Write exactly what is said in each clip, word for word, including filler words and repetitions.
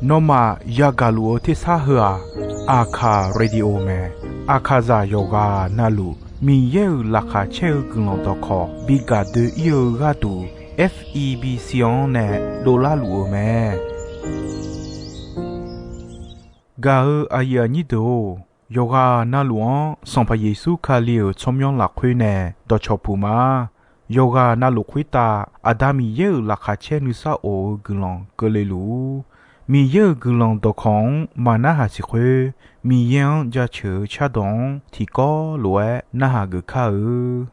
Nawmaf yagaq luf-eu tersar heu-aq, Aqkaq Radio mae. Aqkaqzaq yawqghaq navluf Miqyaer-euq laqkhaq caer-eu guiqlanq dawqkawq bi gaq doe-ir-eu gharduq, F E B C-anr nae dovlar luf-eu mae. Gaq-eu aqyuif aqnyir deuq-or, yawqghaq navluf-anr Sanqpaq Yeqsur Kali-euq tsawrmyanr lafkhoer nae dawqcawq puq ma. Yawqghaq navluf khoertav Aqda Miqyaer-euq laqkhaq caer nuisar of-eu guiqlanq keuvle luf-ur. Miqyaer-euq guiqlanq dawqkawq-anr maqnarhaq siq khoer, Miqyaer-anr jaceuq-eu cardawq-anr tiqkawv lof-aer narhaq geuf kar-eu.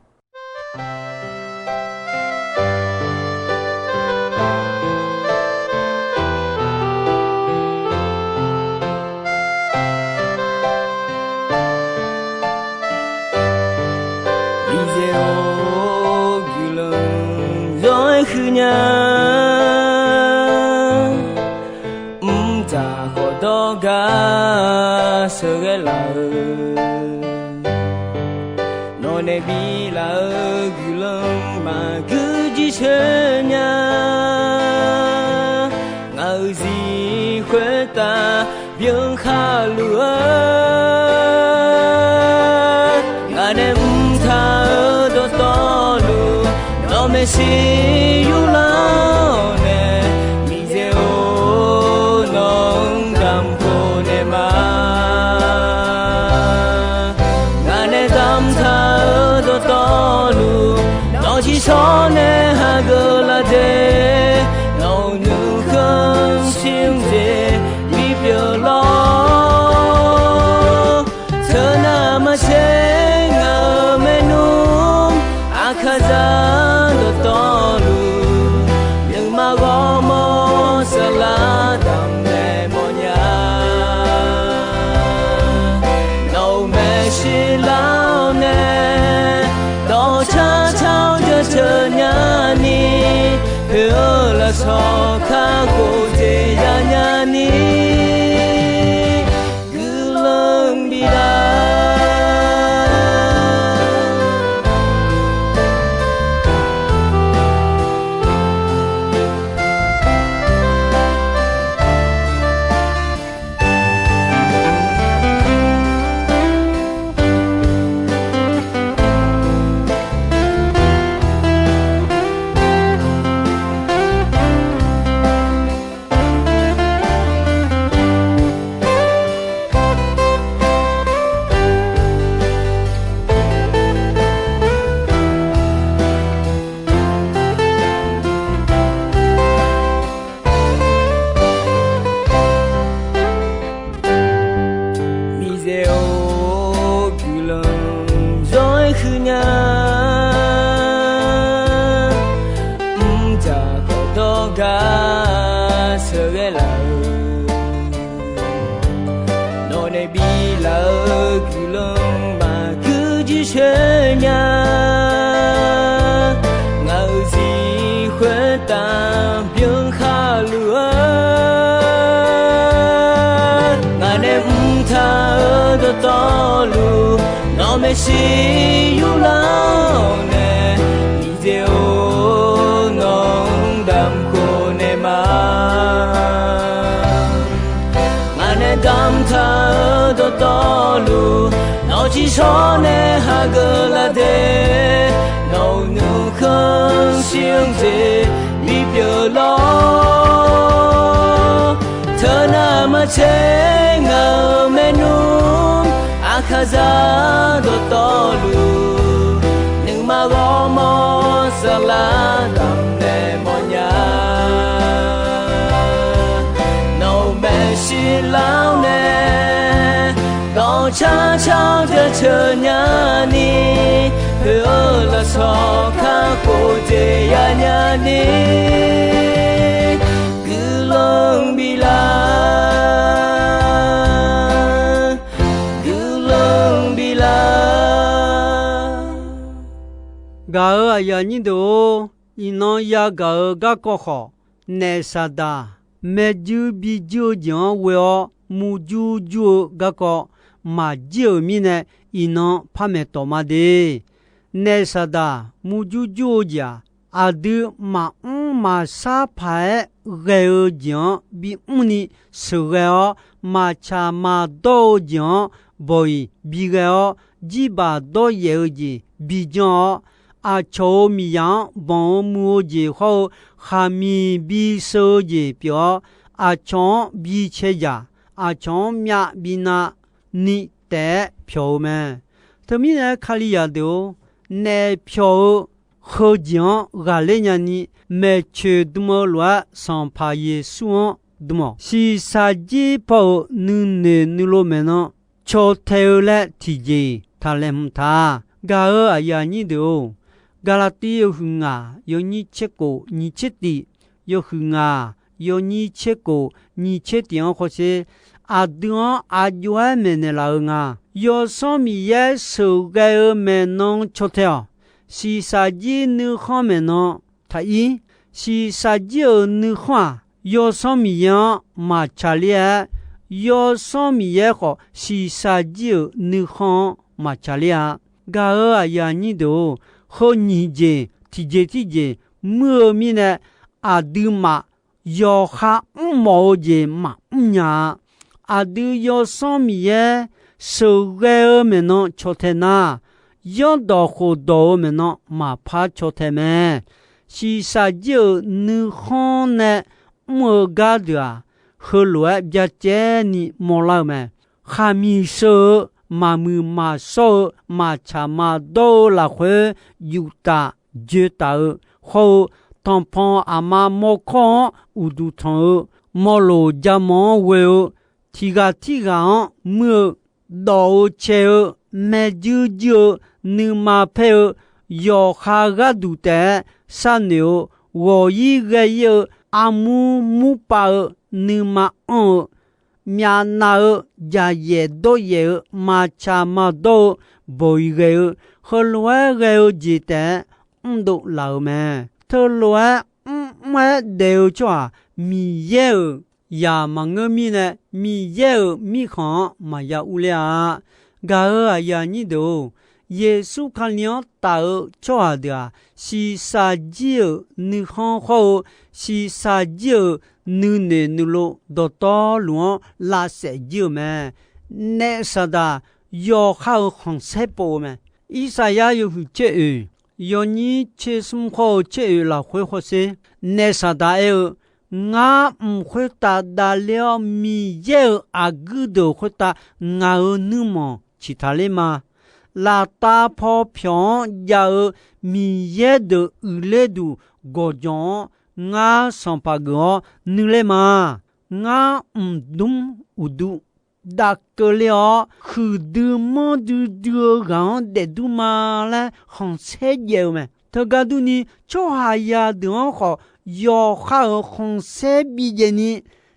Miqyaer-or, guiqlanq zawr-aer huiq nya. Mqtav khawf dawrgar sheuqghae laf-eu, nawq nae biflaf-eu guiqlanq maqguir jircoer nya. Ngaq-euq zif khoertav byankhaq luf-eu, ngaq nae mqtav-eu dawqtawvluf, nawq maeqshi yurlar-awr nae, Miqyaer-or, nawq-anr damq khof naeq ma. Ngaq nae damqtaq-eu dawqtawvluf, nawq-eu tsiqshawr nae hageuf laf de, nawq-euq nuikhanr shir-eu jeq bipyeuf lawr. Teunav maqtser ngaq-euq maernmr, Aqkaqzaq dawqtawvluf, nuima ghawrmawr saflar damq naeq mawrnya. Nawq-euq maeqshi lar-awr nae, dawqcar car-awr jaceuq nyani, poeq-eu lafsawq kakhof jeq yanya ni, guiqlanq biflaf. Miqyaer-or, guiqlanq zawr-aer huiqnya. Mqtav khawf dawrgar sheuqghae laf-eu, nawq nae biflaf-eu guiqlanq maqguir jircoer nya. Ngaq-euq zif khoertav byankhaq luf-eu, ngaq nae mqtav-eu dawqtawvluf, nawq maeqshi yurlar-awr nae, Miqyaer-or, nawq-anr damq khof naeq ma. Ngaq nae damqtaq-eu dawqtawvluf, nawq-eu tsiqshawr nae hageuf laf de, nawq-euq nuikhanr shir-eu jeq bipyeuf lawr. Teunav maqtser ngaq-euq maernmr, Aqkaqzaq dawqtawvluf, nuima ghawrmawr saflar damq naeq mawrnya. Nawq-euq maeqshi lar-awr nae, dawqcar car-awr jaceuq nyani, poeq-eu lafsawq kakhof jeq yanya ni, guiqlanq biflaf, guiqlanq biflaf. Gaq-euq aqyuif aqnyir deuq-or, iqnan yagaq-eu garkawv khawf, naef saqdaq maerjuir bijuir-eu jeq-anr ghoe-awr murjur jur-eu garkawv maqjir-euq mirnae, iqnan par maeqtawf ma de. Naef saqdaq murjur jur-eu jeq-aq, aqdui maqmr maqshar paq-aer ghae-eu jeq-anr bimr ni sheuqghae-awr, maqtsaq maqdawr-eu jeq-anr bawq-iq bighae-awr, jirbaq dawryaef-eu jeq bijanr-awr, aqcawq-euq miqzaq-anr banq-eu muiq-eu jeq hawr-eu khaqmiq bisheu-eu jeq pyeuf-awr, aqcawq-anr bicae jaq, aqcawq-anr myav binav ni taef-aer pyawq-eu mae. Teumirnae, Kalizaq deuq-or, naef pyawq-eu heujeq-anr ghaqler nyani, maeqtsoeq dm-eu lof-aer Sanqpaq Yeqsur-anr dm-awq. Shiqshaq jir paw-euq nuinoeq nuilov maeqnan caw tae-eu laer tiqjeq-iq taqlaeqhmq ta. Gaq-euq aqyuif aqnyir deuq-or, Gaqlaqtiv yawhuiq ngaq yawnyir tser kof nyiq tser tif, yawhuiq ngaq yawnyir tser kof nyiq tser tif-anr hawsher, aqdui-anr aqjox-aer maeqnaeq laf-eu nga. Yawsanr Miqyaer sheuqghae-eu maeqnan caw tae-awq. Shiqshaq jir nuikhanr maeqnan taq ir. Shiqshaq jir-euq nuikhanr-aq, Yawsanr Miqyaer-anr maqtsaq ler-aer, Yawsanr Miqyaer khawf shiqshaq jir-euq nuikhanr-anr maqtsaq ler-a. Gaq-euq aqyuif aqnyir deuq-or, heu nyiq jeq tiqjeq tirjeq muir-eu mirnae, aqduimaf yawqha mrmawf-eu jeq maqmr nya-a. Aqdui Yawsanr Miqyaer sheuqghae-eu maeqnan caw tae nar, yanrdawq khofdawq-eu maeqnan maqpar caw tae mae. Shiqshaq jir-euq nuikhanr nae mr-eu gardeuq-aq, heulof-aer byacaevni mawrlar-eu mae. Khaqmiq sheu-eu, maqmuiq maqshawr-eu, maqtsaq maqdawr-eu lafkhoer, juftaf joetaf-eu hawr-eu, tanqpanq aqma mawrkawr-anr uqduq tanq-eu, mawrloq jamanq-anr ghoe-eu, tiqghaq tirghaq-anr muir-eu, dawq-eu cae-eu, maerjuir juir-eu, nuima paer-eu, yawqha gharduq taef-aer sharnoeq-eu, ghawq-ir ghae-ir-eu, armur murpav-eu, nuima anr-eu, myavnav-eu, jaqyaef dawryaef-eu, maqtsaq maqdawr-eu, bawq-iq ghae-eu, heulof-aer ghae-eu jeq taef-aer mrdov laf-euq mae. Teulof-aer mrmr-aer daef-eu tsawrhaq, Miqyaer-euq zaq maqngeur mirnae, Miqyaer-euq mirkhanq-anr maqya urler-a. Gaq-euq aqyuif aqnyir deuq-or, Yeqsur Kali-anr taf-eu tsawrhaq deuq-aq, shiqshaq jir-euq nuikhanr hawr-eu, shiqshaq jir-euq nuinoeq nuilov dawqtawvluf-anr lavsaef jir-euq mae. Naef saqdaq yawqha-euq khanqsaer pov-eu mae. Irsaqyar yawhuiq tser oeq, yawnyir tser smr hawr-eu tser oeq lafkhoer hawsher, naef saqdaq aer-eu, Ngar mq khoertav davler-awr, Miqyaer-euq aqguir deuq khoertav ngaq-euq nuirmanq ciqtaq ler ma. Laftav paw pyawq-anr jav-eu Miqyaer deuq uiqler duq gawqjawq-anr ngar sanqpaq geuf-awr nuiler ma. Ngar mqdmr uqduq dav keuvler-awr, huiqdui manrdui dui-eu ghaq-anr daefdur ma laer khanqsaer jaev-eu mae. Teugar durni, tsawrhaqzaq deuq-anr khawf yawqha-euq khanqsaer bijaev ni,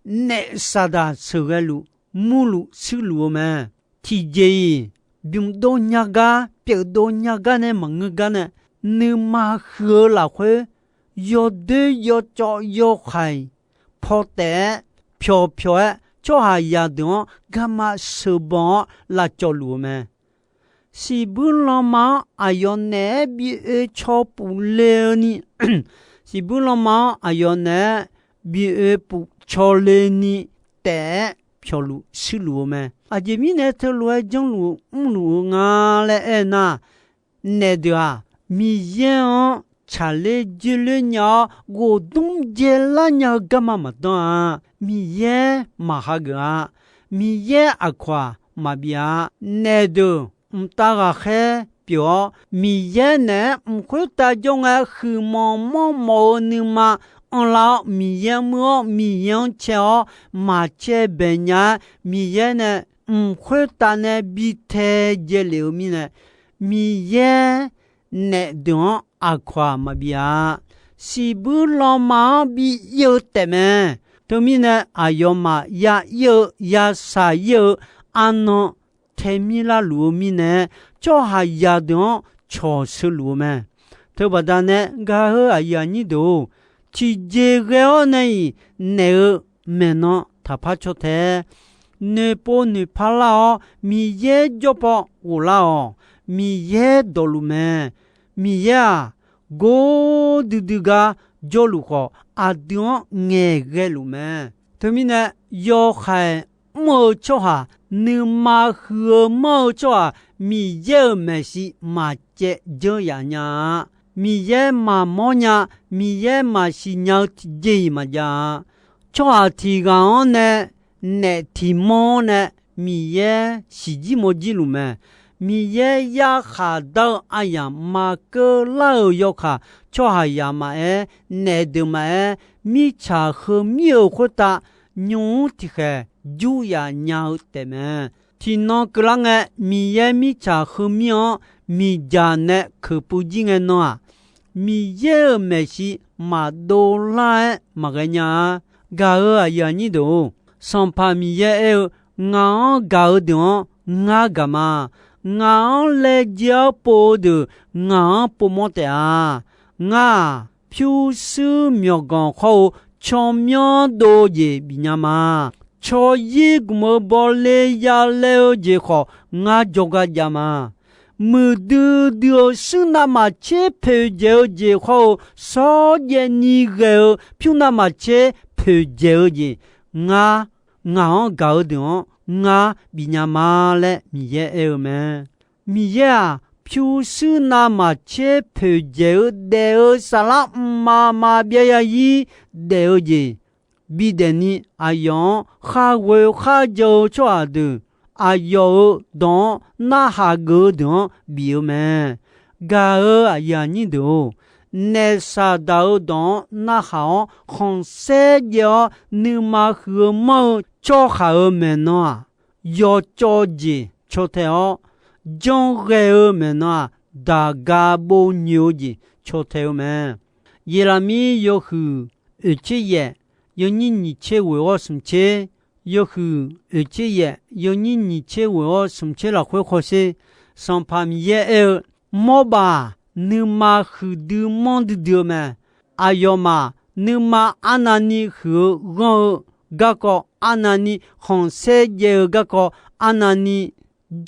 naef saqdaq sheuqghae luf, murluf shuirluf-eu mae. Tiqjeq-iq, bymqdov nya gar, pyeufdov nya gar nae maqngeur gar nae, nuima huiq-eu lafkhoer, yawdoer yawcawv yawhaiq paw taef-aer, pyawq pyawq-aer tsawrhaqzaq deuq-anr garma sheuqbanq-awr lavcawv luf-eu mae. Siqbuir lanma-anr aqyawf naeq-aer bi oe caw puf le-eu ni, siqbuir lanma-anr aqyawf naeq-aer bi oe puf caw le ni taef-aer pyawqluf shuirluf-eu mae. Aqjeq mirnae teulof-aer janrluf mrluf-eu nga laer aernar, naef deuq-aq, Miqyaer-anr tsaqler joerler nya-awr, ghofdmr jaelar nya-eu garma maqdanr-a. Miqyaer maqhageuf-a. Miqyaer aqkawq-aq maqbif-a. Naef deuq mqtav ghaqkhaer pyeuf-awr, Miqyaer naeq-aer mq khoertav jawr ngae, huiqmawf manrmawf-eu nuima anrlar-awr, Miqyaer muir-awr, Miqyaer-anr cae-awr, maqcae bae nya-aer, Miqyaer nae mq khoertav nae bi tae jae lef-eu mirnae, Miqyaer naef deuq-anr aqkawq-aq maqbif-a. Siqbuir lanma-anr bi ir-eu taefmae. Teumirnae, aqyawfmaf ya ir-eu, ya shaq ir-eu arnan tae mir larluf-eu mirnae, tsawrhaqzaq deuq-anr cawq sheuqluf-eu mae. Teubaqda nae, gaq-eu aqyuif aqnyir deuq-or, tiqjeq ghae-awr nae-iq naef-eu maeqnan taqpar caw tae. Noeqpov noeqpar lar-awr, Miqyaer jawr paw ghoflar-awq. Miqyaer dawqluf mae. Miqyaer-aq, gor duidui gar jawrluf khawf, aqdui-anr ngaeqghae luf mae. Teumirnae, yawhaiq mr-eu tsawrhaq, nuima huiq-eu manr-eu tsawrhaq, Miqyaer-euq maeqshi maqcaev dzeur yaf nya-a. Miqyaer maqmawr nya, Miqyaer maqsiq nya-eu tiqjeq-iq maqjav-a. Tsawrhaq tiq ghaq-anr nae naef tiq manr-anr nae Miqyaer siqjir mawrjir luf mae. Miqyaer yarkhaq dar-eu aryamq maqkeuv lar-euq yawkaq, tsawrhaqzaq maqaer, naef deuq maqaer, mirtsaq heumir-euq khoertav nymq-mr tiqkhaeq jur yaf nya-eu taef mae. Tiqnan keuvlar ngae, Miqyaer mirtsaq heumir-anr miqdzaq nae keuqpuiv jir ngae nan-aq, Miqyaer-euq maeqshi maqdov lar-aer maqghae nya-a. Gaq-euq aqyuif aqnyir deuq-or, Sanqpaq Miqyaer aer-eu, Ngaq-anr gaq-eu deuq-anr ngar gaq ma. Ngaq-anr laejae-awr pov-eu deuq ngaq-anr povmawr taef-a. Ngar-aq, pyurshuir myawqganq khawr-eu tsawrmyanr dov-eu jeq bifnya ma. Tsawryir gmq-eu bawle yalae-eu jeq khawf, ngar jawrgar jav ma. Muiqdui dui-eu shuir navmaqtser poeqdzaeq-eu jeq khawr-eu, shawrjaev ni ghae-eu pyur navmaqtser poeqdzaeq-eu jeq, ngar, ngaq-anr gaq-eu deuq-anr ngar bifnya ma laer Miqyaer aer-eu mae. Miqyaer-aq, pyurshuir navmaqtser poeqdzaeq-eu daef-eu saflar mqmaq maqbyav ya-ir daef-eu jeq bidaef ni, aqyawf-anr khar ghoe khar jan-eu tsawrhaq deuq, aqyawf-euq dawq-anr narhaq geuf-eu deuq-anr bif-eu mae. Gaq-euq aqyuif aqnyir deuq-or, naef Saqdaq-euq dawq-anr narhaq-awr khanqsaer jaev-awr nuima huiq-eu manr-eu tsawrhaq-euq maeqnan-aq, yawcawv jeq caw tae-awr, janrghae-eu maeqnan-aq, daqga bov nyoeq-eu jeq caw tae-eu mae. Yeqlaqmir yawhuiq oeqtser yaef, yawnyir nyiqtser ghoeq-awr smqtser, yawhuiq oeqtser yaef, yawnyir nyiqtser ghoeq-awr smqtser lafkhoer hawsher. Sanqpaq Miqyaer aer-eu, Mawrbav-aq, nuima huiqdui manrdui dui-eu mae. Aqyawfmaf nuima arnavni huiq-eu ghanr-eu garkawv, arnavni khanqsaer jaev-eu garkawv, arnavni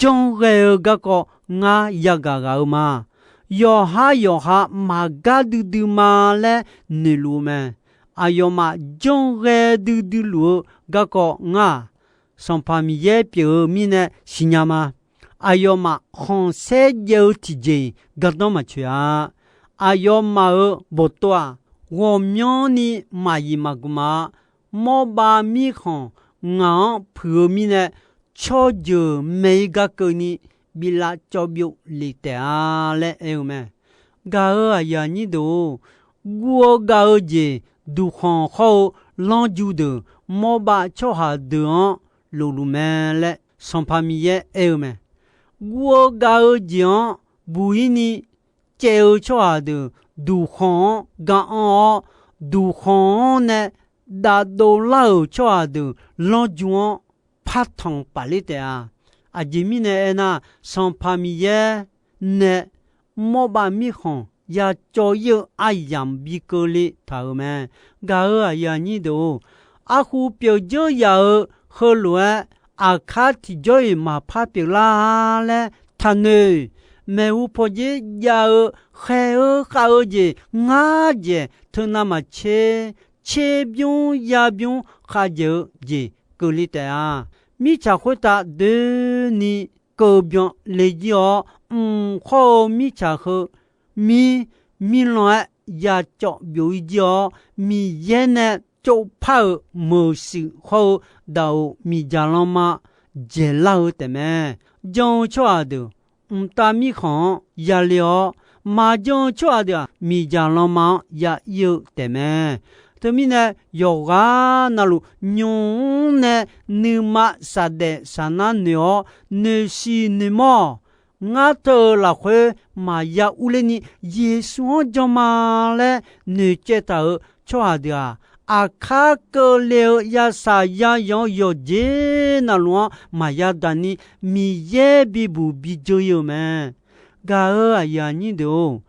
janrghae-eu garkawv, ngar yagaq ghaq-eu ma. Yawqhar yawqha maqgar duidui ma laer noeqluf-eu mae. Aqyawfmaf janrghae duidui luf-eu garkawv ngar-aq, Sanqpaq Miqyaer pyeuf-eu mirnae siqnya ma. Aqyawfmaf khanqsaer jaev-eu tiqjeq-iq gardanr maqtsoeq-a. Aqyawfmaf-euq bawqtov-aq, ghawqmyanrni maqyif maqguq ma. Mawrbav mirkhanq ngaq-anr puiq-eu mirnae, tsawrjeuq maeq-ir gar keuvni bi lavcawv byov lef taef-a laer aer-eu mae. Gaq-euq aqyuif aqnyir deuq-or, guv-eu gav-eu jeq duqkhanq hawr-eu lanrju deuq, mawrbav tsawrhaq deuq-anr lofluf mae laer Sanqpaq Miqyaer aer-eu mae. Guv-eu gav-eu jeq-anr buq-ir ni caev-eu tsawrhaq deuq duqkhanq-anr ga anr-awr, duqkhanq-anr nae dav dovlar-euq tsawrhaq deuq lanrju-anr par tanq paf ler taef-a. Aqjeq mirnae aernar, Sanqpaq Miqyaer nae mawrbav mirkhanq ya cawv-ir-eu aryamq bi keuvle taq-euq mae. Gaq-euq aqyuif aqnyir deuq-or, arhu pyeuf dzeur yaf-eu heulof-aer, aqkar tiqjawr-iq maqpar pyeuflar-a laer taqnoeq. Maeqhu pawqdzer jav-eu khaer-eu khav-eu jeq ngar dzaeq teunav maqtser, tserbymr yabymr khavdzaeq-eu jeq keuvle taef-a. Mirtsaq khoertav doeni keuv byan le jir-awr, mq khawr-eu mirtsaq heu mir, mirlan-aer ya cawv byov-ir jir-awr, Miqyaer nae tsovpar-euq meuq shuif hawr-eu daqoq miqdzaq lanma dzaeqlar-eu taefmae. Jan-eu tsawrhaq deuq mqtav mirkhanq-anr yale-awr, maqjan-eu tsawrhaq deuq-aq, miqdzaq lanma-anr ya ir-eu taefmae. Teumirnae, yawqghaq navluf nymq-mr nae nuima shaqdaef shaqnar noeq-awr, noeqshiq noeqmawr-awq. Ngar teu-eu lafkhoer maqya urler ni Yeqsur-anr jan ma laer noeqcaev taq-euq tsawrhaq deuq-aq, aqkar keuvle-eu yashaq yayanq-eu yawqjeq navluf-anr maqya daq ni Miqyaer bibuq bijeuv-ir-euq mae. Gaq-euq aqyuif aqnyir deuq-or,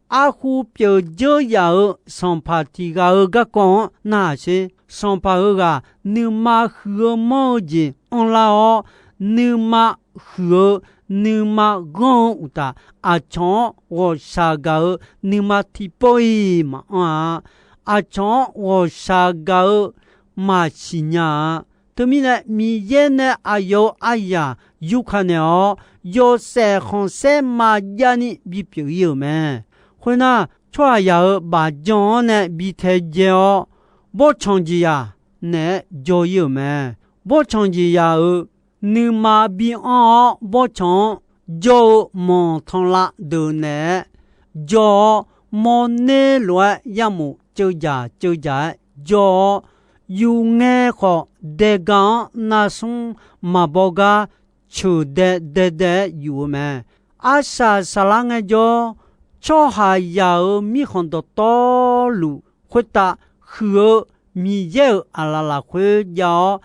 arhu pyeuf dzeur yaf-euq sanqpaq tiq ghaq-euq garkawv-anr narhaq sher. Sanqpaq heughaq nuima huiq-eu manr-eu jeq anrlar-awr, nuima huiq-eu, nuima ghanr-eu uqtaf, aqcawq-anr ghawqshaq gaq-eu nuima tiqpawf-iq maqanr-a. aqcawq-anr ghawqshaq gaq-eu maqsiq nya-a. Teumirnae, Miqyaer nae aqyawf-euq aryaq yurka naeq-awr, yawshaef khanqsaer maqjavni bipyeuf-ir-euq mae. Khoernar, tsawrhaqzaq-euq bafjan-anr nae bi taedzae-awr, bawrtsanq jeqzaq naeq-aer jaw-ir-euq mae. Bawrtsanq jeqzaq-euq nuima bi anr-awr, bawrtsanq-anr jawr-eu manqtanqlav deuq naeq-aer jawr-awr, mawrner lof-aer yarmof ceuv dzaq ceuv dzaq-aer jawr-awr, yuf ngae khawf, daega-anr narsmr maqbaw gar ceuq dae dae dae-aer yuf-eu mae. Arsaq saqlar ngaejawr, tsawrhaqzaq-euq mirkhanq dawqtawvluf khoertav huiq-eu Miqyaer-euq aqlaf lafkhoer jav-awr,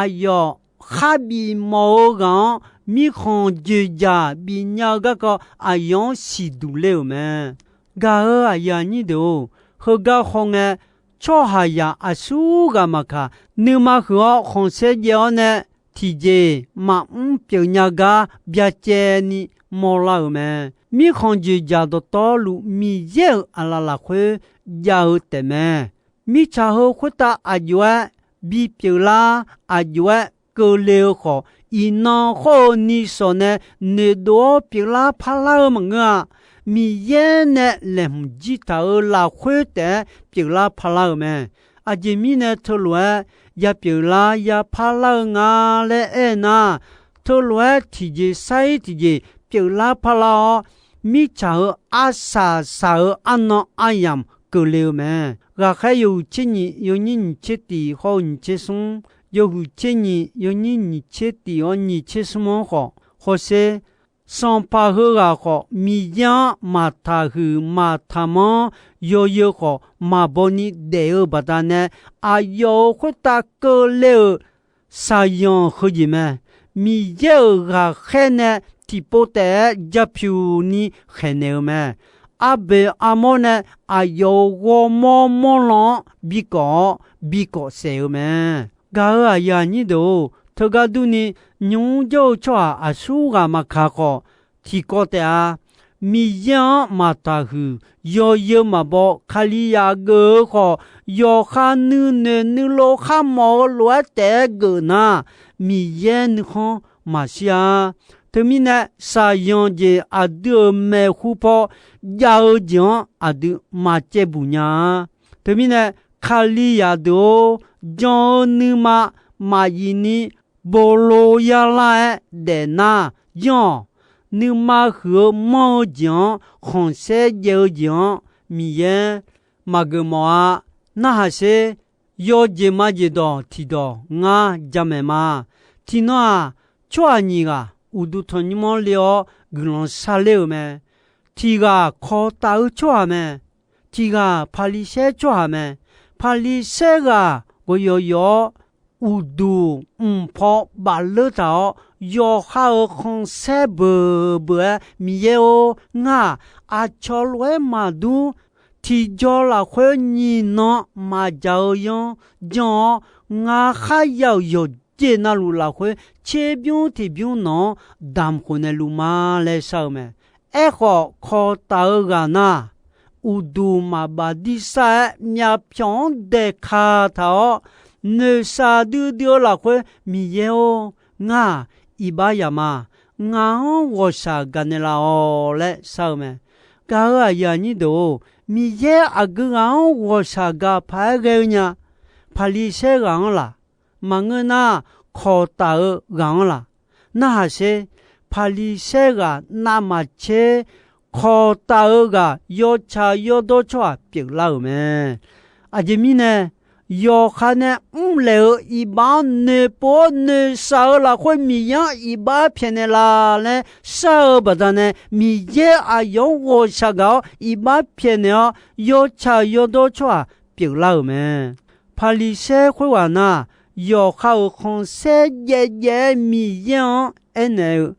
aqyawf kharbif mawf-eu ghaq-anr mirkhanq joeqdzaq bifnya-eu garkawv aqyawf-anr siqduq ler-euq mae. Gaq-euq aqyuif aqnyir deuq-or, heugar hawngae, tsawrhaqzaq aqsur ghaq maqkaq, nuima huiq-awr khanqsaer jaev-awr nae, tiqjeq maqmr pyeufnya gar byacaevni mawrlar-euq mae. Mirkhanq joeqdzaq dawqtawvluf Miqyaer-euq aqlaf lafkhoer jav-eu taefmae. Mirtsaq heu khoertav aqjox-aer bipyeuf lar, aqjox-aer keuvle-eu khawf, iqnan khawr-eu nisawq nae noeqdov-awr pyeuflar parlar-eu maqngeur-a. Miqyaer nae laeqhmq jir taq-euq lafkhoer taef-aer pyeuflar parlar-eu mae. Aqjeq mirnae teulof-aer ya pyeuflar ya parlar-eu nga laer aernar, teulof-aer tiqjeq sar-ir tiqjeq pyeuflar parlar-awr, mirtsaq-euq arsaq saq-eu arnan aryamq keuvle-eu mae. Ghaqkhaer yawhuiq tser nyiq yawnyir nyiq tser tiq hawr-eu nyiq tser smr, yawhuiq tser nyiq yawnyir nyiq tser tiq hawr nyiq tser smr-anr khawf hawsher, sanqpaq heughaq khawf Miqyaer-anr maqtaqhuiq maqtaqmanr, yawzeu khawf maqbaw ni daef-eu baqdanae, aqyawf-euq khoertav keuvle-euq shaqzanq heujeq mae. Miqyaer-euq ghaqkhaer nae tiqpov taef-aer japyuq ni khaeqnaeq-eu mae. Arboeq armawr nae aqyawf-euq ghawrmawr mawr lan-anr bikawf-awr bikawf saef-eu mae. Gaq-euq aqyuif aqnyir deuq-or, teugar durni, nymq-mr jawr-eu tsawrhaq aqsur ghaq maqkaq khawf, tiqkawv taef-a. Miqyaer-anr maqtaqhuiq, yawzeu maqbaw, Kalizaq geuf-eu khawf, yawqha nuinoeq nuilov kharmawf-eu lof-aer taef-aer geuf nar, Miqyaer nuikhanr maqshir-a. Teumirnae, shaqzanq jeq aqdui-euq maeqhu paw jav-eu jeq-anr aqdui maqcaevbuq nya-a. Teumirnae, Kalizaq deuq-or, jan-eu nuima maqyif ni bolo yarlar-aer daefnar, yanr-awq. Nuima huiq-eu manr-eu jeq-anr, khanqsaer jaev-eu jeq-anr Miqyaer maqgeuf mawf-a. Narhaq sher. Yawjeq majeq dawq tiqdawq ngar jamaeq ma. Tiqnan-aq, tsawrhaq nyiq ghaq uqduq tanqnymr-anr le-awr guiqlanq sharler-euq mae. Tiq ghaq kawq taf-eu tsawrhaq mae. Tiq ghaq Paqliqsaer tsawrhaq mae. Paqliqsaer ghaq ghawqyawq yawf-awr, uqduq mq paw bafleur taq-awr, yawqha-euq khanqsaer beuq beuq-aer, Miqyaer-or, ngar-aq, aqcawq lof-aer maqdur, tiqjaw lafkhoer nyiq nan maqdzaq-eu yanr jan-awr, ngar kharya-euq yawqjeq navluf lafkhoer tserbymr tiqbymr nawq-anr damq khof naeqluf ma laer shar-eu mae. Aerkhawf, kawq taf-eu ghaq nar, uqduq maqbaf dirsar-aer myavpyawq-anr daeqkaq taq-awr, noeqshaq duidui-eu lafkhoer Miqyaer-or, ngar-aq, iqbax yaf ma. Ngaq-anr ghawqshaq gaqnaeq laf-awq laer shar-eu mae. Gaq-euq aqyuif aqnyir deuq-or, Miqyaer aqgeu ghaq-anr ghawqshaq gaq paq-aer ghae-eu nya. Paqliqsaer ghaq-anr laq, maqngeur nar, kawq taf-eu ghaq-anr laq. Narhaq sher. Paqliqsaer ghaq navmaqtser kawq taf-eu ghaq yawtsaq yawdawr tsawrhaq pyeuflar-euq mae. Aqjeq mirnae, yawqha nae mrlaeq-eu iqbax-anr noeqpov-awr noeqshaq-eu lafkhoer Miqyaer-anr iqbax pyaeqnaeq laf laer shar-eu baqdanae, Miqyaer aqyawf-anr ghawqshaq gaq-awr iqbax pyaeqnaeq-awr yawtsaq yawdawr tsawrhaq pyeuflar-euq mae. Paqliqsaer khoerghaq nar, yawqha-euq khanqsaer jaev jaev-aer Miqyaer-anr aernaeq-eu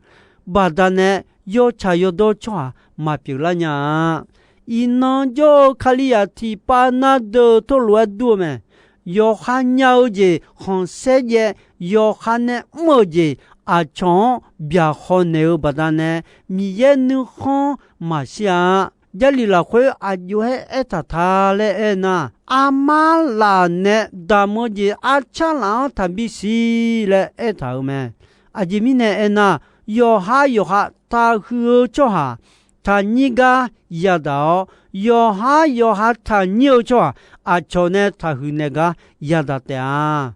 baqdanae, yawtsaq yawdawr tsawrhaq maqpyeuflar nya-a. Iqnan jawr-eu Kalizaq tiqpav nar deuq tawrlof-aer dur-eu mae. Yawqha nya-eu jeq khanqsaer jaev, yawqha nae mr-euq jeq aqcawq-anr byaqhaw naeq-eu baqdanae, Miqyaer nuikhanr maqshir-a. Jarlif lafkhoer aqjox-aer aertaq ta laer aernar, armar laf nae damq-eu jeq arcar laf-anr taqbi siq laer aertaq-euq mae. Aqjeq mirnae aernar, yawqha yawqha taqhuiq-eu tsawrhaq taqnyir gar yadaq-awr, yawqha yawqha taqnyir-eu tsawrhaq aqcawq nae taqhuiq naeq gar yadaq taef-a.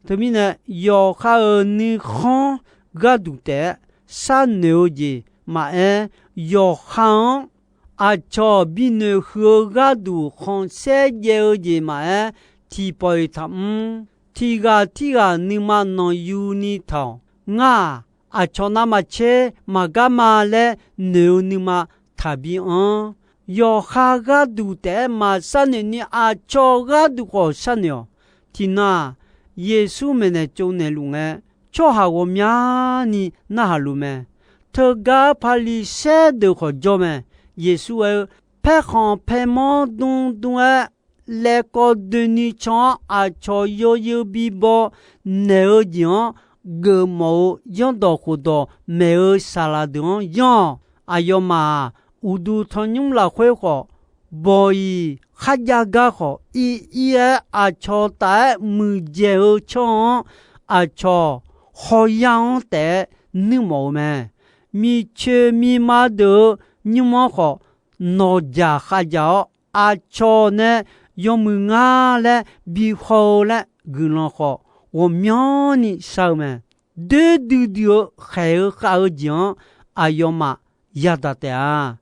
Teumirnae, yawqha-euq nuikhanr gharduq taef-aer sharnoeq-eu jeq maqaer, yawqha-anr aqcawq binoeq huiq-eu gharduq khanqsaer jaev-eu jeq maqaer, tiqpawf-iq taqmr. Tiqghaq tirghaq nuima nanqyuni taq-awq. Ngar-aq, aqcawq navmaqtser maqgar ma laer noeq-eu nuima taqbi anr. Yawqha gharduq taef-aer maqsharnoeq ni aqcawq gharduq khawf sharnoeq-awq. Tiqnan-aq, Yeqsur maeqnaeq tsovnaeq luf ngae, tsawrhaq ghawqmyani narhaq luf mae. Teugar Paqliqsaer deuq khawf jawr mae. Yeqsur aer-eu, Paerkhanq paermanr dmdm-aer laevkawv doeni can-awr, aqcawq yawzeu bibaw naeq-eu jeq-anr geufmawf-eu zanrdawq khofdawq maeq-eu saqlaq deuq-anr yanr-awq. Aqyawfmaf-aq, uqduq tanqnymr lafkhoer khawf, bawq-iq kharjav gar khawf, ir ir-aer aqcawq taf-aer muiqdzaeq-eu tsawrhaq-anr, aqcawq hawya-anr taef-aer nuirmawf-eu mae. Miqcoeq miqma deuq-euq nymr-anr khawf, nawqjaq khavjaq-awr, aqcawq nae yawmuiq ngar laer bi haw-eu laer guiqlanq khawf, ghawqmyanrni shar-eu mae. Doer duidui-eu khaeq-eu khav-eu jeq-anr aqyawfmaf yadaq taef-a.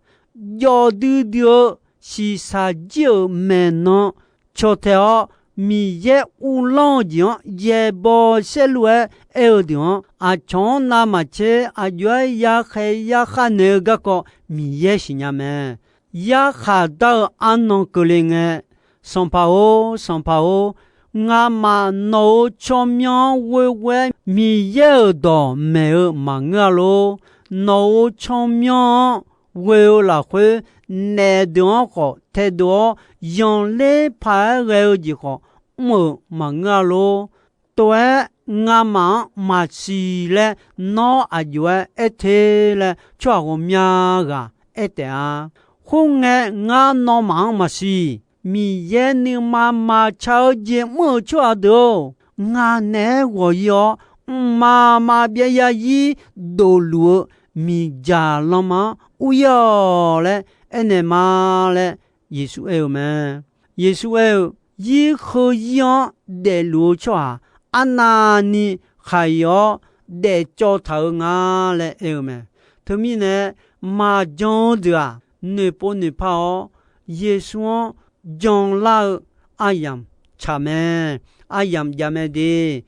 Jawf duidui-eu shiqshaq jir-euq maeqnan caw tae-awr, Miqyaer uvlanr-eu jeq-anr yaeqbawq saerlu-aer aer-eu deuq-anr, aqcawq-anr navmaqtser aqjox-aer yakhaeq yakhav naeq-eu garkawv Miqyaer siqnya mae. Yarkhaq dar-eu arnan keuvle ngae, Sanqpaq-or, Sanqpaq-or, ngamaf nawq-euq tsawrmyanr-anr ghoeghoe-aer Miqyaer-euq dawq maeq-eu maqngeur-a lor. Nawq-euq tsawrmyanr-anr ghoe-eu lafkhoer, naef deuq-anr khawf taedov-awr, yanqler paq-aer ghae-eu jeq khawf mr-euq maqngeur-a lor. Tov-aer ngamaf-anr maqsiq laer nawr aqjox-aer aer te laer tsawrhaq ghawqmya ghaq aer taef-a. Khoerngae, ngar nawmaf-anr maqsiq. Miqyaer nuima maqtsaq-eu jeq mr-euq tsawrhaq deuq-or, ngaq naeq-aer ghawq-ir-awr, mqmaq maqbyav zarzir dofluf-eu miqdzaq lanma-anr ur-ir-awq laer aernaeq ma laer Yeqsur aer-eu mae. Yeqsur aer-eu, Zir heuzir-anr daefluf-eu tsawrhaq arnavni khaq-iq-awr daefcawv taq-eu nga laer aer-eu mae. Teumirnae, maqjan-eu deuq-aq, noeqpov noeqpar-awr, Yeqsur-anr janlar-eu aryamq tsaq mae. Aryamq jav mae de.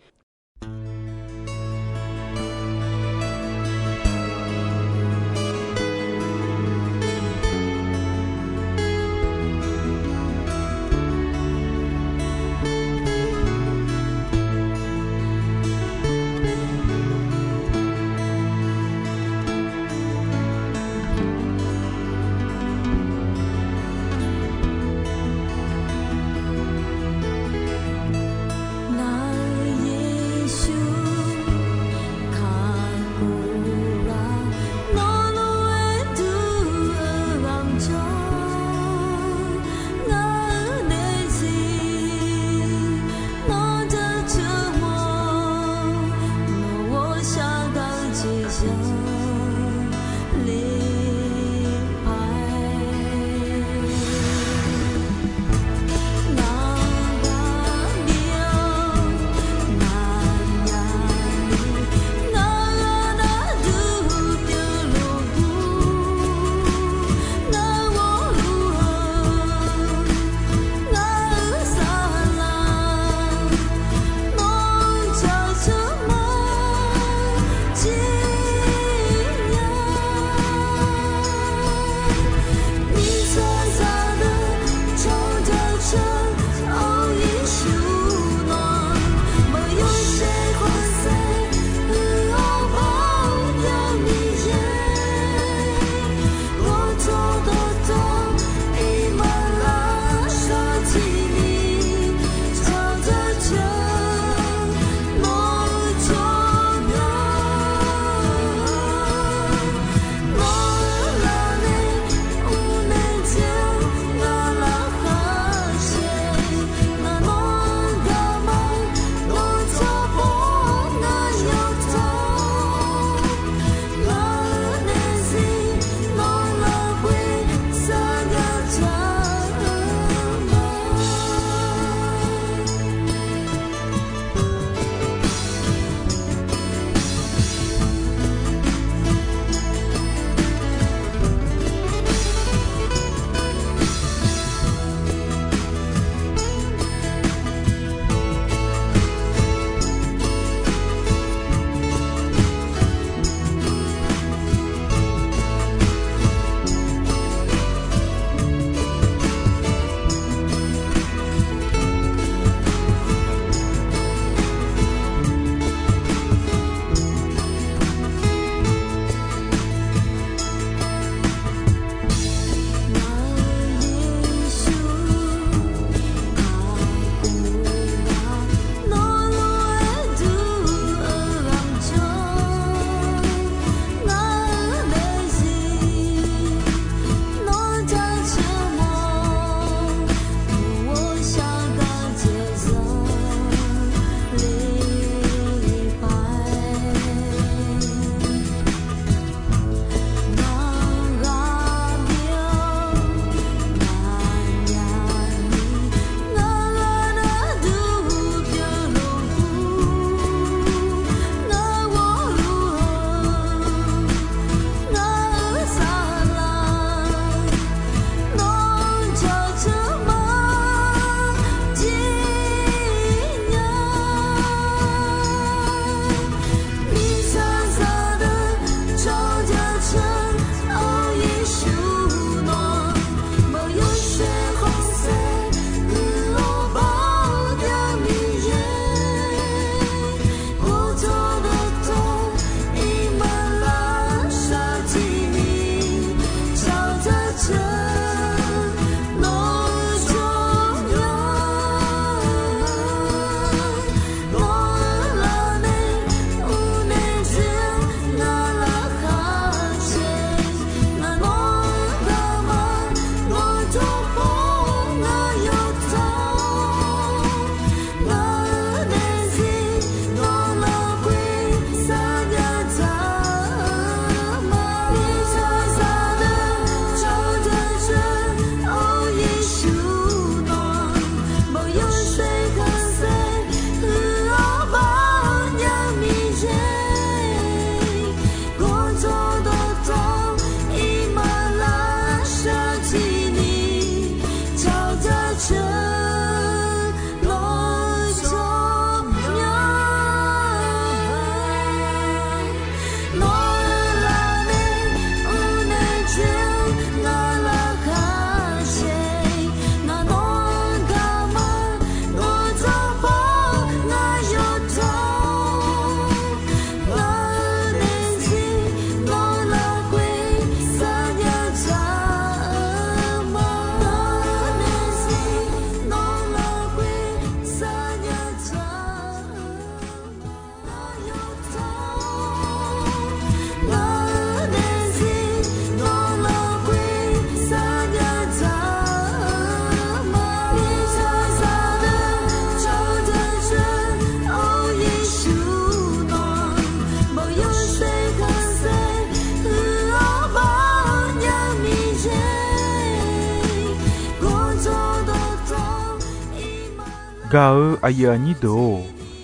Gaq-eu aqyuif aqnyir deuq-or,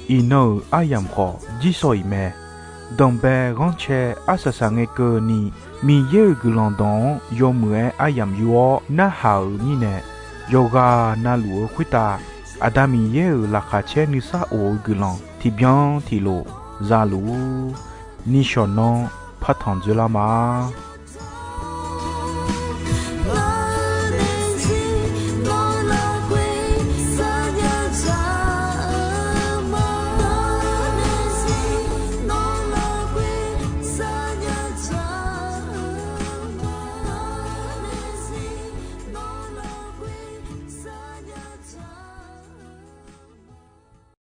iqnan-euq aryamq khawf jirsawq iq mae. Danqbae ghanrcae arsaq saq ngae keuvni, Miqyaer-euq guiqlanq dawq-anr yawmuiq-aer aryamq yur-awr narhaq-euq mirnae, yawqghaq navluf-eu khoertav Aqda Miqyaer-euq laqkhaq caer nuisar of-eu guiqlanq tiqbyan tiqlof za luf-ur. Nishawq nanr partanq dzoerlar ma.